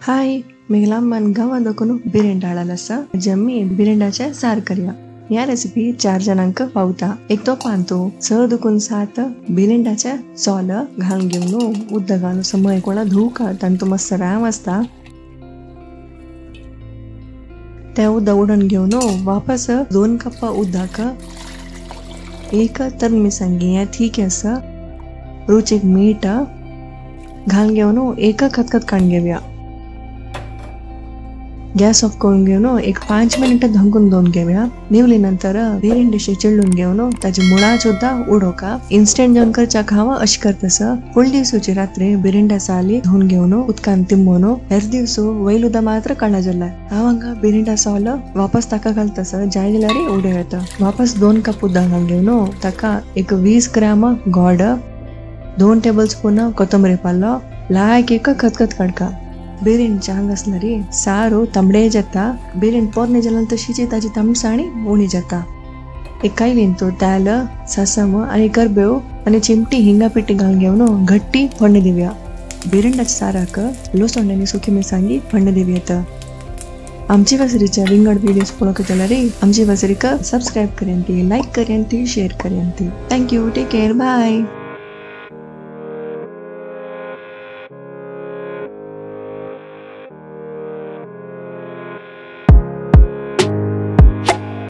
हाय मेगला मन गांवां दाखोवन बिरेंडा आसा जम्मी बिरेंडाचे सार करया। ह्या रेसिपी 4 जणांक पावता। एक तो पांतो 6 दुकून 7 बिरेंडाचे सोल घालून घेवन उदक घालून समय कोणा धुवका तांतू मस्त राव आसता ते उदक उडोवन घेवन वापस 2 कप उदक एक तर मिरसांगी हें ठीक आसा रुचीक मीठ घालून घेवन एक खतखत काडून घेवया। गॅस ऑफ करून घेवन एक 5 मिनिट धंकून दवरून घेवया। निवली नंतर बिरेंडे चिळून घेवन ताजी मुळां सुद्दां उडोवका। इन्स्टंट जेवण करच्या खावा अशें करतस फुल दिवसाची रात्री बिरेंडा साली धुवन घेवन उदकान तिंबोवन हेर दिवस वयल उदक मात्र काडला जाल्ला। हांव हांगा बिरेंडा सोल वापस ताका घालतस जाय जाल्यार उडय येता। वापस 2 कप उदक घालून घेवन ताका एक 20 ग्राम गोड 2 टेबल स्पून कोथंबरी पालो लायक एक खतखत काडका। बिरेंडच्या हांगा आसल्यार सारू तांबडे जाता। बिरेंड पोरणे जाल्यार तशीच ताजी तांबसाणी उणी जाता। एक कायलीन तो तेल सासम आनी करबेव आनी चिमटी हिंगा पिठी घालून घेवन घट्टी फोडणी दिवया। बिरेंडाच्या साराक लसण आनी सुकी मिरसांगी फोडणी दिवया। आमची वसरीच्या विंगड व्हिडियोज पळोवंक जाल्यार आमची वसरीक सबस्क्रायब करयांती, लायक करयांती, शेअर करयांती। Thank you, take care, bye.